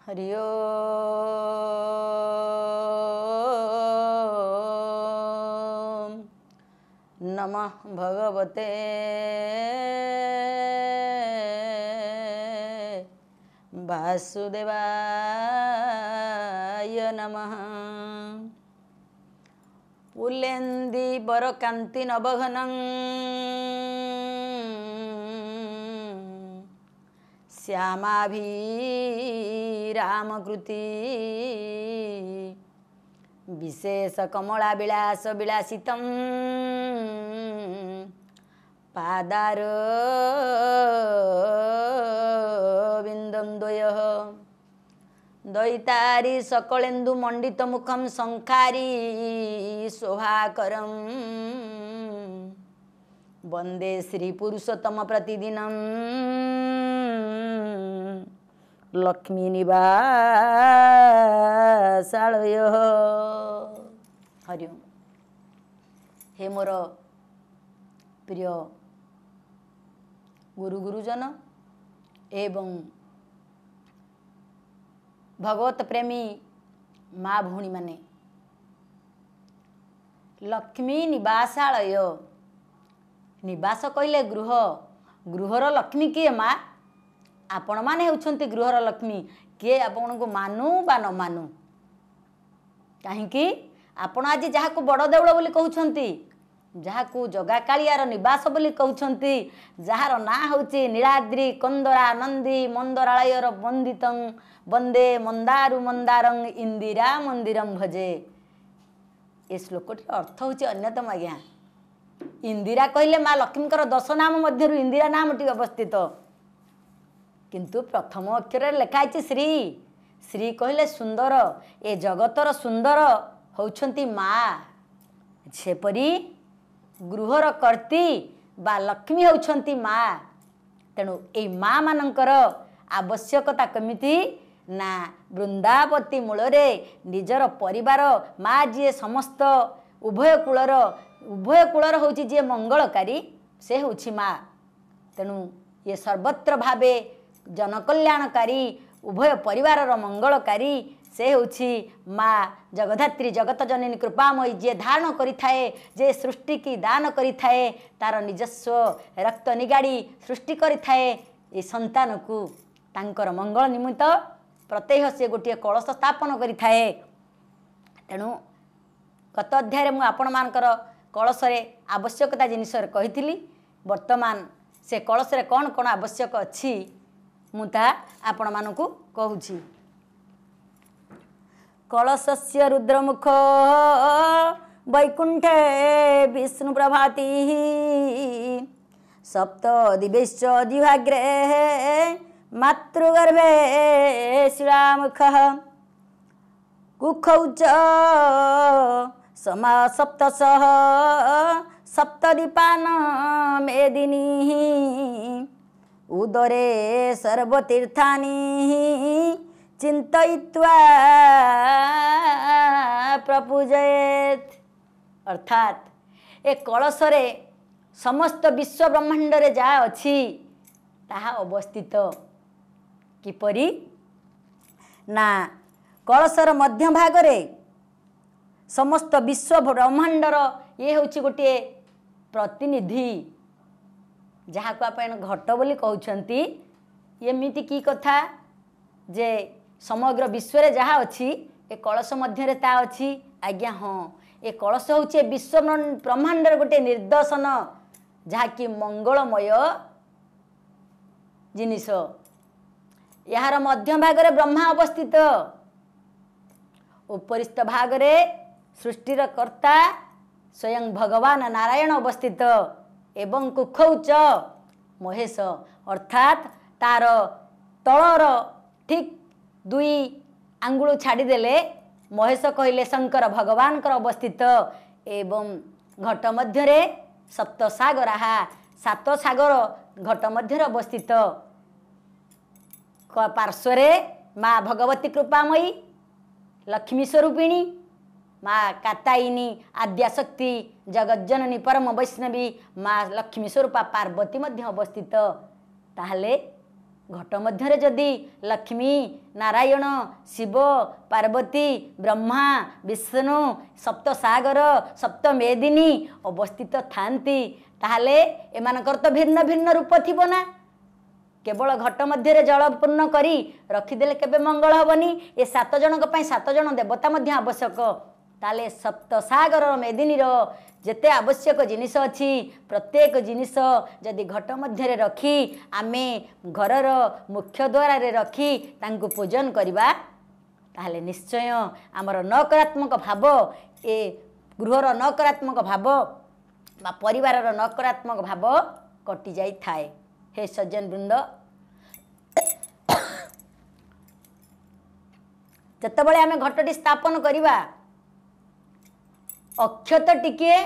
ହରି ଓମ୍ ନମଃ ଭଗବତେ ବାସୁଦେବାୟ ନମଃ। ପୁଲେନ୍ଦି ବରକାନ୍ତି ନବଘନଂ ଶ୍ୟାମାଭିରାମକୃତି ବିଶେଷ କମଳା ବିଳାସ ବିଳାସିତಂ ପାଦାର ବିନ୍ଦಂ ଦ୍ୱୟଃ ଦୈତାରି ସକଳେନ୍ଦୁ ମଣ୍ଡିତ ମୁଖಂ ଶଙ୍ଖାରୀ ଶୋଭାକରಂ ବନ୍ଦେ ଶ୍ରୀ ପୁରୁଷୋତ୍ତମ ପ୍ରତିଦିନಂ ଲକ୍ଷ୍ମୀ ନିବାସାଳୟ। ହରି ଓମ୍। ହେ ମୋର ପ୍ରିୟ ଗୁରୁ ଗୁରୁଜନ ଏବଂ ଭଗବତ ପ୍ରେମୀ ମା ଭଉଣୀମାନେ, ଲକ୍ଷ୍ମୀ ନିବାସାଳୟ, ନିବାସ କହିଲେ ଗୃହ, ଗୃହର ଲକ୍ଷ୍ମୀ କିଏ ମା? ଆପଣମାନେ ହେଉଛନ୍ତି ଗୃହର ଲକ୍ଷ୍ମୀ। କିଏ ଆପଣଙ୍କୁ ମାନୁ ବା ନ ମାନୁ, କାହିଁକି ଆପଣ ଆଜି ଯାହାକୁ ବଡ଼ ଦେଉଳ ବୋଲି କହୁଛନ୍ତି, ଯାହାକୁ ଜଗାକାଳିଆର ନିବାସ ବୋଲି କହୁଛନ୍ତି, ଯାହାର ନାଁ ହେଉଛି ନୀଳାଦ୍ରି କନ୍ଦରା ନନ୍ଦୀ ମନ୍ଦରାଳୟର ବନ୍ଦିତଂ ବନ୍ଦେ ମନ୍ଦାରୁ ମନ୍ଦାରଂ ଇନ୍ଦିରା ମନ୍ଦିରಂ ଭଜେ। ଏ ଶ୍ଲୋକଟିର ଅର୍ଥ ହେଉଛି ଅନ୍ୟତମ ଆଜ୍ଞା। ଇନ୍ଦିରା କହିଲେ ମା ଲକ୍ଷ୍ମୀଙ୍କର ଦଶ ନାମ ମଧ୍ୟରୁ ଇନ୍ଦିରା ନାମଟି ଅବସ୍ଥିତ, କିନ୍ତୁ ପ୍ରଥମ ଅକ୍ଷରରେ ଲେଖା ହେଇଛି ଶ୍ରୀ। ଶ୍ରୀ କହିଲେ ସୁନ୍ଦର, ଏ ଜଗତର ସୁନ୍ଦର ହେଉଛନ୍ତି ମା। ସେପରି ଗୃହର କର୍ତ୍ତୀ ବା ଲକ୍ଷ୍ମୀ ହେଉଛନ୍ତି ମା। ତେଣୁ ଏଇ ମା ମାନଙ୍କର ଆବଶ୍ୟକତା କେମିତି ନା ବୃନ୍ଦାବତୀ ମୂଳରେ ନିଜର ପରିବାର ମା ଯିଏ ସମସ୍ତ ଉଭୟ କୂଳର, ଉଭୟ କୂଳର ହେଉଛି ଯିଏ ମଙ୍ଗଳକାରୀ, ସେ ହେଉଛି ମା। ତେଣୁ ଇଏ ସର୍ବତ୍ର ଭାବେ ଜନକଲ୍ୟାଣକାରୀ, ଉଭୟ ପରିବାରର ମଙ୍ଗଳକାରୀ ସେ ହେଉଛି ମା ଜଗଧାତ୍ରୀ ଜଗତ ଜନନୀ କୃପାମୟୀ, ଯିଏ ଧାରଣ କରିଥାଏ, ଯେ ସୃଷ୍ଟିକି ଦାନ କରିଥାଏ, ତାର ନିଜସ୍ୱ ରକ୍ତ ନିଗାଡ଼ି ସୃଷ୍ଟି କରିଥାଏ ଏ ସନ୍ତାନକୁ। ତାଙ୍କର ମଙ୍ଗଳ ନିମିତ୍ତ ପ୍ରତ୍ୟହ ସେ ଗୋଟିଏ କଳସ ସ୍ଥାପନ କରିଥାଏ। ତେଣୁ ଗତ ଅଧ୍ୟାୟରେ ମୁଁ ଆପଣମାନଙ୍କର କଳସରେ ଆବଶ୍ୟକତା ଜିନିଷରେ କହିଥିଲି। ବର୍ତ୍ତମାନ ସେ କଳସରେ କ'ଣ କ'ଣ ଆବଶ୍ୟକ ଅଛି ମୁଁ ତାହା ଆପଣମାନଙ୍କୁ କହୁଛି। କଳସସ୍ୟ ରୁଦ୍ରମୁଖ ବୈକୁଣ୍ଠେ ବିଷ୍ଣୁ ପ୍ରଭାତି ସପ୍ତ ଦିବେଶ୍ଚ ଜିହ୍ୱାଗ୍ରେ ମାତୃଗର୍ଭେ ଶିଳାମୁଖ କୁଖୌ ଚ ସମା ସପ୍ତଶଃ ସପ୍ତଦୀପାନ ମେଦିନୀ ଉଦରେ ସର୍ବତୀର୍ଥାନି ଚିନ୍ତୟିତ୍ୱା ପ୍ରପୂଜୟେତ୍। ଅର୍ଥାତ୍ ଏ କଳସରେ ସମସ୍ତ ବିଶ୍ୱ ବ୍ରହ୍ମାଣ୍ଡରେ ଯାହା ଅଛି ତାହା ଅବସ୍ଥିତ। କିପରି ନା କଳସର ମଧ୍ୟ ଭାଗରେ ସମସ୍ତ ବିଶ୍ୱ ବ୍ରହ୍ମାଣ୍ଡର ଇଏ ହେଉଛି ଗୋଟିଏ ପ୍ରତିନିଧି, ଯାହାକୁ ଆପଣ ଘଟ ବୋଲି କହୁଛନ୍ତି। ଏମିତି କି କଥା ଯେ ସମଗ୍ର ବିଶ୍ୱରେ ଯାହା ଅଛି ଏ କଳସ ମଧ୍ୟରେ ତା ଅଛି? ଆଜ୍ଞା ହଁ, ଏ କଳସ ହେଉଛି ଏ ବିଶ୍ୱ ବ୍ରହ୍ମାଣ୍ଡର ଗୋଟିଏ ନିର୍ଦ୍ଦଶନ, ଯାହାକି ମଙ୍ଗଳମୟ ଜିନିଷ। ଏହାର ମଧ୍ୟ ଭାଗରେ ବ୍ରହ୍ମା ଅବସ୍ଥିତ, ଉପରିସ୍ଥ ଭାଗରେ ସୃଷ୍ଟିର କର୍ତ୍ତା ସ୍ୱୟଂ ଭଗବାନ ନାରାୟଣ ଅବସ୍ଥିତ, ଏବଂ କୁଖୌଚ ମହେଶ, ଅର୍ଥାତ୍ ତାର ତଳର ଠିକ୍ 2 ଆଙ୍ଗୁଳ ଛାଡ଼ିଦେଲେ ମହେଶ କହିଲେ ଶଙ୍କର ଭଗବାନଙ୍କର ଅବସ୍ଥିତ। ଏବଂ ଘଟ ମଧ୍ୟରେ ସପ୍ତସାଗରାହା, ସାତ ସାଗର ଘଟ ମଧ୍ୟରେ ଅବସ୍ଥିତ। ପାର୍ଶ୍ୱରେ ମା ଭଗବତୀ କୃପାମୟୀ ଲକ୍ଷ୍ମୀ ସ୍ୱରୂପିଣୀ ମା କାତାଇନୀ ଆଦ୍ୟାଶକ୍ତି ଜଗଜ୍ଜନନୀ ପରମ ବୈଷ୍ଣବୀ ମା ଲକ୍ଷ୍ମୀ ସ୍ୱରୂପା ପାର୍ବତୀ ମଧ୍ୟ ଅବସ୍ଥିତ। ତାହେଲେ ଘଟ ମଧ୍ୟରେ ଯଦି ଲକ୍ଷ୍ମୀ, ନାରାୟଣ, ଶିବ, ପାର୍ବତୀ, ବ୍ରହ୍ମା, ବିଷ୍ଣୁ, ସପ୍ତସାଗର, ସପ୍ତମେଦିନୀ ଅବସ୍ଥିତ ଥାନ୍ତି, ତାହେଲେ ଏମାନଙ୍କର ତ ଭିନ୍ନ ଭିନ୍ନ ରୂପ ଥିବ ନା? କେବଳ ଘଟ ମଧ୍ୟରେ ଜଳ ପୂର୍ଣ୍ଣ କରି ରଖିଦେଲେ କେବେ ମଙ୍ଗଳ ହେବନି। ଏ 7 ଜଣଙ୍କ ପାଇଁ 7 ଜଣ ଦେବତା ମଧ୍ୟ ଆବଶ୍ୟକ। ତାହେଲେ ସପ୍ତସାଗରର ମେଦିନୀର ଯେତେ ଆବଶ୍ୟକ ଜିନିଷ ଅଛି, ପ୍ରତ୍ୟେକ ଜିନିଷ ଯଦି ଘଟ ମଧ୍ୟରେ ରଖି ଆମେ ଘରର ମୁଖ୍ୟ ଦ୍ୱାରରେ ରଖି ତାଙ୍କୁ ପୂଜନ କରିବା, ତାହେଲେ ନିଶ୍ଚୟ ଆମର ନକାରାତ୍ମକ ଭାବ, ଏ ଗୃହର ନକାରାତ୍ମକ ଭାବ ବା ପରିବାରର ନକାରାତ୍ମକ ଭାବ କଟିଯାଇଥାଏ। ହେ ସଜ୍ଜନ ବୃନ୍ଦ, ଯେତେବେଳେ ଆମେ ଘଟଟି ସ୍ଥାପନ କରିବା, ଅକ୍ଷତ ଟିକିଏ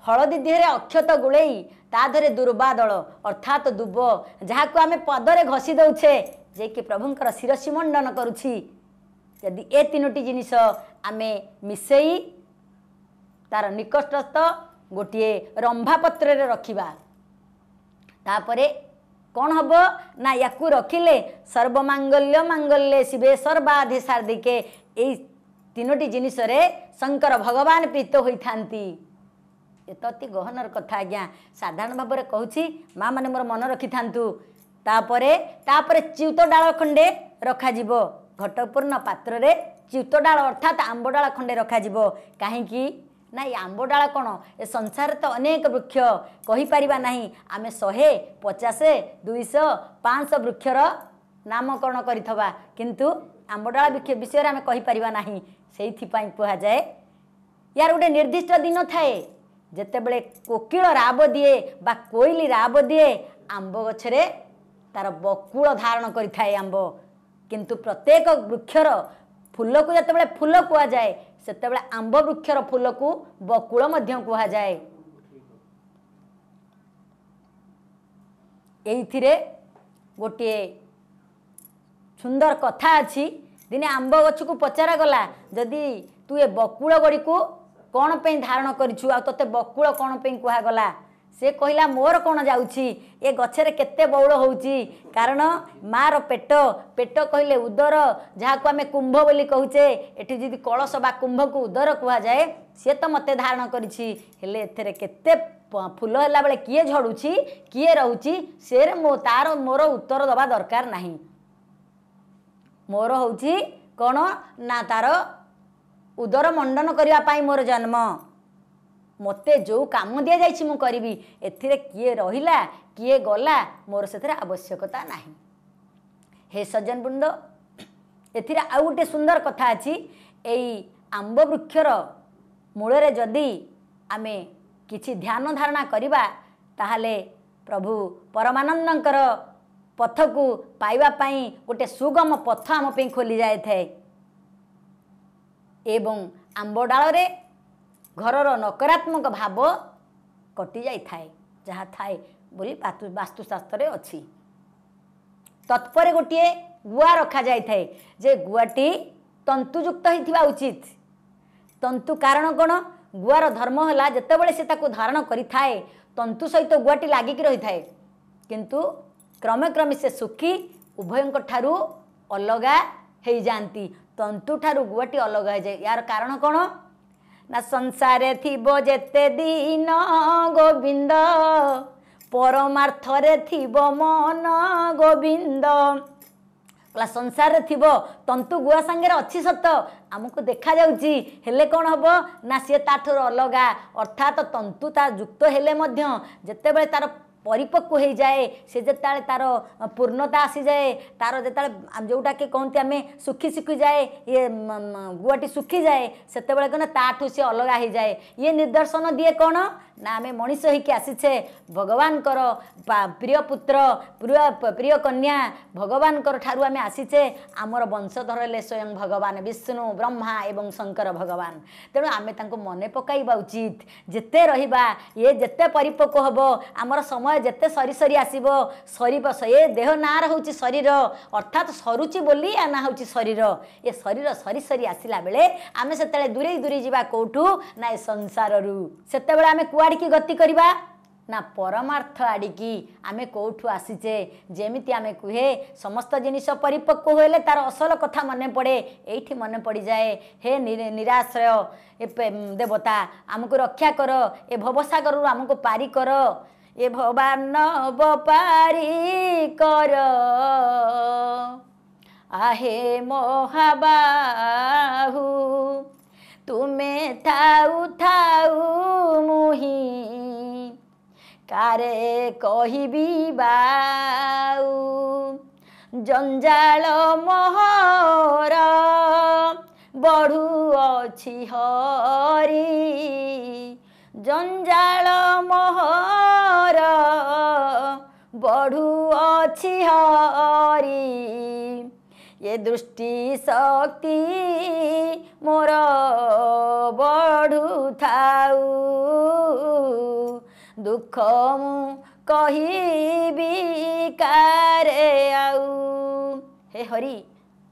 ହଳଦୀ ଦେହରେ ଅକ୍ଷତ ଗୋଳେଇ ତା ଦେହରେ ଦୁର୍ବାଦଳ ଅର୍ଥାତ୍ ଦୁବ, ଯାହାକୁ ଆମେ ପଦରେ ଘଷି ଦେଉଛେ, ଯେ କି ପ୍ରଭୁଙ୍କର ଶିରସି ମଣ୍ଡନ କରୁଛି, ଯଦି ଏ 3ଟି ଜିନିଷ ଆମେ ମିଶେଇ ତାର ନିକଟସ୍ଥ ଗୋଟିଏ ରମ୍ଭା ପତ୍ରରେ ରଖିବା, ତାପରେ କ'ଣ ହେବ ନା, ୟାକୁ ରଖିଲେ ସର୍ବମାଙ୍ଗଲ୍ୟ ମାଙ୍ଗଲ୍ୟେ ଶିବେ ସର୍ବାଧି ସାର୍ଦିକେ, ଏଇ 3ଟି ଜିନିଷରେ ଶଙ୍କର ଭଗବାନ ପ୍ରୀତ ହୋଇଥାନ୍ତି। ଏ ତ ଅତି ଗହନର କଥା ଆଜ୍ଞା, ସାଧାରଣ ଭାବରେ କହୁଛି, ମା ମାନେ ମୋର ମନ ରଖିଥାନ୍ତୁ। ତାପରେ ଚିଉତ ଡାଳ ଖଣ୍ଡେ ରଖାଯିବ। ଘଟପୂର୍ଣ୍ଣ ପାତ୍ରରେ ଚିଉତ ଡାଳ ଅର୍ଥାତ୍ ଆମ୍ବ ଡାଳ ଖଣ୍ଡେ ରଖାଯିବ। କାହିଁକି ନା ଏ ଆମ୍ବ ଡାଳ କ'ଣ, ଏ ସଂସାରରେ ତ ଅନେକ ବୃକ୍ଷ, କହିପାରିବା ନାହିଁ ଆମେ 100, 50, 200, 500 ବୃକ୍ଷର ନାମକରଣ କରିଥିବା, କିନ୍ତୁ ଆମ୍ବ ଡାଳ ବିଷୟରେ ଆମେ କହିପାରିବା ନାହିଁ। ସେଇଥିପାଇଁ କୁହାଯାଏ ୟାର ଗୋଟେ ନିର୍ଦ୍ଦିଷ୍ଟ ଦିନ ଥାଏ, ଯେତେବେଳେ କୋକିଳ ରାବ ଦିଏ ବା କୋଇଲି ରାବ ଦିଏ, ଆମ୍ବ ଗଛରେ ତାର ବକୁଳ ଧାରଣ କରିଥାଏ ଆମ୍ବ। କିନ୍ତୁ ପ୍ରତ୍ୟେକ ବୃକ୍ଷର ଫୁଲକୁ ଯେତେବେଳେ ଫୁଲ କୁହାଯାଏ, ସେତେବେଳେ ଆମ୍ବ ବୃକ୍ଷର ଫୁଲକୁ ବକୁଳ ମଧ୍ୟ କୁହାଯାଏ। ଏଇଥିରେ ଗୋଟିଏ ସୁନ୍ଦର କଥା ଅଛି। ଦିନେ ଆମ୍ବ ଗଛକୁ ପଚରାଗଲା, ଯଦି ତୁ ଏ ବକୁଳ ଗୁଡ଼ିକୁ କ'ଣ ପାଇଁ ଧାରଣ କରିଛୁ, ଆଉ ତୋତେ ବକୁଳ କ'ଣ ପାଇଁ କୁହାଗଲା? ସେ କହିଲା, ମୋର କ'ଣ ଯାଉଛି ଏ ଗଛରେ କେତେ ବଉଳ ହେଉଛି, କାରଣ ମାର ପେଟ, ପେଟ କହିଲେ ଉଦର, ଯାହାକୁ ଆମେ କୁମ୍ଭ ବୋଲି କହୁଛେ, ଏଠି ଯଦି କଳସ ବା କୁମ୍ଭକୁ ଉଦର କୁହାଯାଏ, ସିଏ ତ ମୋତେ ଧାରଣ କରିଛି, ହେଲେ ଏଥିରେ କେତେ ଫୁଲ ହେଲା ବେଳେ କିଏ ଝଡ଼ୁଛି କିଏ ରହୁଛି, ସେରେ ମୋ ତାର ମୋର ଉତ୍ତର ଦେବା ଦରକାର ନାହିଁ। ମୋର ହେଉଛି କ'ଣ ନା ତାର ଉଦର ମଣ୍ଡନ କରିବା ପାଇଁ ମୋର ଜନ୍ମ, ମୋତେ ଯେଉଁ କାମ ଦିଆଯାଇଛି ମୁଁ କରିବି, ଏଥିରେ କିଏ ରହିଲା କିଏ ଗଲା ମୋର ସେଥିରେ ଆବଶ୍ୟକତା ନାହିଁ। ହେ ସଜ୍ଜନ ବୃନ୍ଦ, ଏଥିରେ ଆଉ ଗୋଟେ ସୁନ୍ଦର କଥା ଅଛି। ଏଇ ଆମ୍ବ ବୃକ୍ଷର ମୂଳରେ ଯଦି ଆମେ କିଛି ଧ୍ୟାନ ଧାରଣା କରିବା, ତାହେଲେ ପ୍ରଭୁ ପରମାନନ୍ଦଙ୍କର ପଥକୁ ପାଇବା ପାଇଁ ଗୋଟେ ସୁଗମ ପଥ ଆମ ପାଇଁ ଖୋଲି ଯାଇଥାଏ। ଏବଂ ଆମ୍ବ ଡାଳରେ ଘରର ନକାରାତ୍ମକ ଭାବ କଟି ଯାଇଥାଏ, ଯାହା ଥାଏ ବୋଲି ବାସ୍ତୁଶାସ୍ତ୍ରରେ ଅଛି। ତତ୍ପରେ ଗୋଟିଏ ଗୁଆ ରଖାଯାଇଥାଏ, ଯେ ଗୁଆଟି ତନ୍ତୁଯୁକ୍ତ ହେଇଥିବା ଉଚିତ। ତନ୍ତୁ କାରଣ କ'ଣ? ଗୁଆର ଧର୍ମ ହେଲା ଯେତେବେଳେ ସେ ତାକୁ ଧାରଣ କରିଥାଏ, ତନ୍ତୁ ସହିତ ଗୁଆଟି ଲାଗିକି ରହିଥାଏ, କିନ୍ତୁ କ୍ରମେ କ୍ରମେ ସେ ଶୁଖି ଉଭୟଙ୍କ ଠାରୁ ଅଲଗା ହେଇଯାଆନ୍ତି। ତନ୍ତୁ ଠାରୁ ଗୁଆଟି ଅଲଗା ହେଇଯାଏ। ଏହାର କାରଣ କ'ଣ ନା, ସଂସାରେ ଥିବ ଯେତେ ଦିନ ଗୋବିନ୍ଦ, ପରମାର୍ଥରେ ଥିବ ମନ ଗୋବିନ୍ଦ। କହିଲା ସଂସାରରେ ଥିବ ତନ୍ତୁ ଗୁଆ ସାଙ୍ଗରେ ଅଛି ସତ, ଆମକୁ ଦେଖାଯାଉଛି, ହେଲେ କ'ଣ ହେବ ନା ସିଏ ତାଠାରୁ ଅଲଗା। ଅର୍ଥାତ୍ ତନ୍ତୁ ତା ଯୁକ୍ତ ହେଲେ ମଧ୍ୟ ଯେତେବେଳେ ତାର ପରିପକ୍ୱ ହେଇଯାଏ, ସେ ଯେତେବେଳେ ତାର ପୂର୍ଣ୍ଣତା ଆସିଯାଏ, ତାର ଯେତେବେଳେ ଯେଉଁଟାକି କହନ୍ତି ଆମେ ଶୁଖି ଶୁଖିଯାଏ, ଇଏ ଗୁଆଟି ଶୁଖିଯାଏ, ସେତେବେଳେ କ'ଣ ତାଠୁ ସିଏ ଅଲଗା ହେଇଯାଏ। ଇଏ ନିଦର୍ଶନ ଦିଏ କ'ଣ ନା, ଆମେ ମଣିଷ ହେଇକି ଆସିଛେ, ଭଗବାନଙ୍କର ପ୍ରିୟ ପୁତ୍ର, ପ୍ରିୟ କନ୍ୟା, ଭଗବାନଙ୍କର ଠାରୁ ଆମେ ଆସିଛେ। ଆମର ବଂଶଧର ହେଲେ ସ୍ୱୟଂ ଭଗବାନ ବିଷ୍ଣୁ, ବ୍ରହ୍ମା ଏବଂ ଶଙ୍କର ଭଗବାନ। ତେଣୁ ଆମେ ତାଙ୍କୁ ମନେ ପକାଇବା ଉଚିତ। ଯେତେ ରହିବା, ଇଏ ଯେତେ ପରିପକ୍ୱ ହେବ, ଆମର ସମୟ ଯେତେ ସରି ସରି ଆସିବ, ସରିବ। ଏ ଦେହ ନାଁର ହେଉଛି ଶରୀର, ଅର୍ଥାତ୍ ସରୁଛି ବୋଲି ୟା ନାଁ ହେଉଛି ଶରୀର। ଏ ଶରୀର ସରି ସରି ଆସିଲା ବେଳେ ଆମେ ସେତେବେଳେ ଦୂରେଇ ଦୂରେଇ ଯିବା କେଉଁଠୁ ନା ଏ ସଂସାରରୁ। ସେତେବେଳେ ଆମେ କୁଆଡ଼ିକି ଗତି କରିବା ନା ପରମାର୍ଥ ଆଡ଼ିକି। ଆମେ କେଉଁଠୁ ଆସିଛେ, ଯେମିତି ଆମେ କୁହେ ସମସ୍ତ ଜିନିଷ ପରିପକ୍ୱ ହେଲେ ତାର ଅସଲ କଥା ମନେ ପଡ଼େ, ଏଇଠି ମନେ ପଡ଼ିଯାଏ। ହେ ନିରାଶ୍ରୟ ଏ ଦେବତା, ଆମକୁ ରକ୍ଷା କର, ଏ ଭବସାଗରରୁ ଆମକୁ ପାରି କର, ଏ ଭବାନବ ପାରି କର ଆହେ ମହାବାହୁ, ତୁମେ ଥାଉ ଥାଉ ମୁହିଁ କାରେ କହିବି ବାଉ, ଜଞ୍ଜାଳ ମୋହର ବଢ଼ୁଅଛି ହରି, ଜଞ୍ଜାଳ ମୋହର ବଢ଼ୁଅଛି ହରି, ଏ ଦୃଷ୍ଟି ଶକ୍ତି ମୋର ବଢ଼ୁଥାଉ, ଦୁଃଖ ମୁଁ କହିବି କାରେ ଆଉ। ହେ ହରି,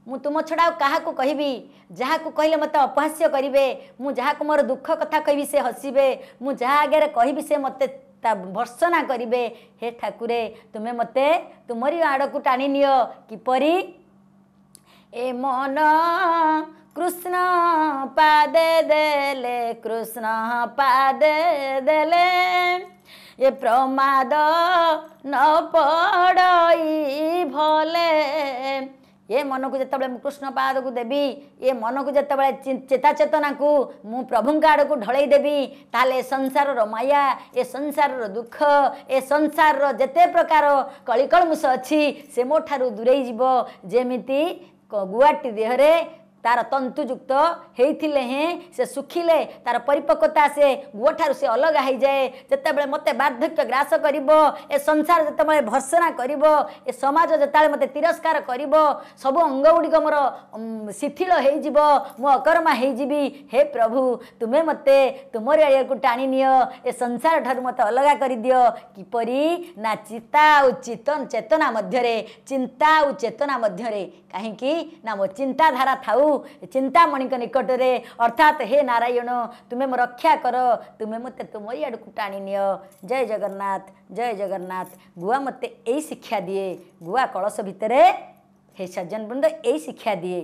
ମୁଁ ତୁମ ଛଡ଼ା ଆଉ କାହାକୁ କହିବି? ଯାହାକୁ କହିଲେ ମୋତେ ଅପହାସ୍ୟ କରିବେ। ମୁଁ ଯାହାକୁ ମୋର ଦୁଃଖ କଥା କହିବି ସେ ହସିବେ। ମୁଁ ଯାହା ଆଗରେ କହିବି ସେ ମୋତେ ତା ଭର୍ସନା କରିବେ। ହେ ଠାକୁରେ, ତୁମେ ମୋତେ ତୁମରି ଆଡ଼କୁ ଟାଣି ନିଅ। କିପରି? ଏ ମନ କୃଷ୍ଣ ପାଦେ ଦେଲେ, କୃଷ୍ଣ ପାଦେ ଦେଲେ ଏ ପ୍ରମାଦ ନ ପଡ଼ଇ ଭଲେ। ଏ ମନକୁ ଯେତେବେଳେ ମୁଁ କୃଷ୍ଣ ପାଦକୁ ଦେବି, ଏ ମନକୁ ଯେତେବେଳେ ଚେତା ଚେତନାକୁ ମୁଁ ପ୍ରଭୁଙ୍କ ଆଡ଼କୁ ଢଳେଇ ଦେବି, ତାହେଲେ ଏ ସଂସାରର ମାୟା, ଏ ସଂସାରର ଦୁଃଖ, ଏ ସଂସାରର ଯେତେ ପ୍ରକାର କଳିକଳମୁଷ ଅଛି ସେ ମୋ ଠାରୁ ଦୂରେଇ ଯିବ। ଯେମିତି ଗୁଆଟି ଦେହରେ ତାର ତନ୍ତୁଯୁକ୍ତ ହେଇଥିଲେ ହେଁ ସେ ଶୁଖିଲେ ତାର ପରିପକ୍ୱତା ଆସେ, ଗୁଆଠାରୁ ସେ ଅଲଗା ହେଇଯାଏ। ଯେତେବେଳେ ମୋତେ ବାର୍ଦ୍ଧକ୍ୟ ଗ୍ରାସ କରିବ, ଏ ସଂସାର ଯେତେବେଳେ ଭର୍ସନା କରିବ, ଏ ସମାଜ ଯେତେବେଳେ ମୋତେ ତିରସ୍କାର କରିବ, ସବୁ ଅଙ୍ଗ ଗୁଡ଼ିକ ମୋର ଶିଥିଳ ହେଇଯିବ, ମୁଁ ଅକର୍ମା ହେଇଯିବି, ହେ ପ୍ରଭୁ ତୁମେ ମୋତେ ତୁମରି ଆଡ଼ିଆକୁ ଟାଣି ନିଅ, ଏ ସଂସାର ଠାରୁ ମୋତେ ଅଲଗା କରିଦିଅ। କିପରି ନା ଚିତା ଆଉ ଚେତନା ମଧ୍ୟରେ, ଚିନ୍ତା ଆଉ ଚେତନା ମଧ୍ୟରେ। କାହିଁକି ନା ମୋ ଚିନ୍ତାଧାରା ଥାଉ ଚିନ୍ତାମଣିଙ୍କ ନିକଟରେ, ଅର୍ଥାତ୍ ହେ ନାରାୟଣ ତୁମେ ମୋ ରକ୍ଷା କର, ତୁମେ ମୋତେ ତୁମରି ଆଡ଼କୁ ଟାଣି ନିଅ। ଜୟ ଜଗନ୍ନାଥ, ଜୟ ଜଗନ୍ନାଥ। ଗୁଆ ମୋତେ ଏଇ ଶିକ୍ଷା ଦିଏ, ଗୁଆ କଳସ ଭିତରେ ହେ ସଜ୍ଜନ ବୃନ୍ଦ ଏଇ ଶିକ୍ଷା ଦିଏ।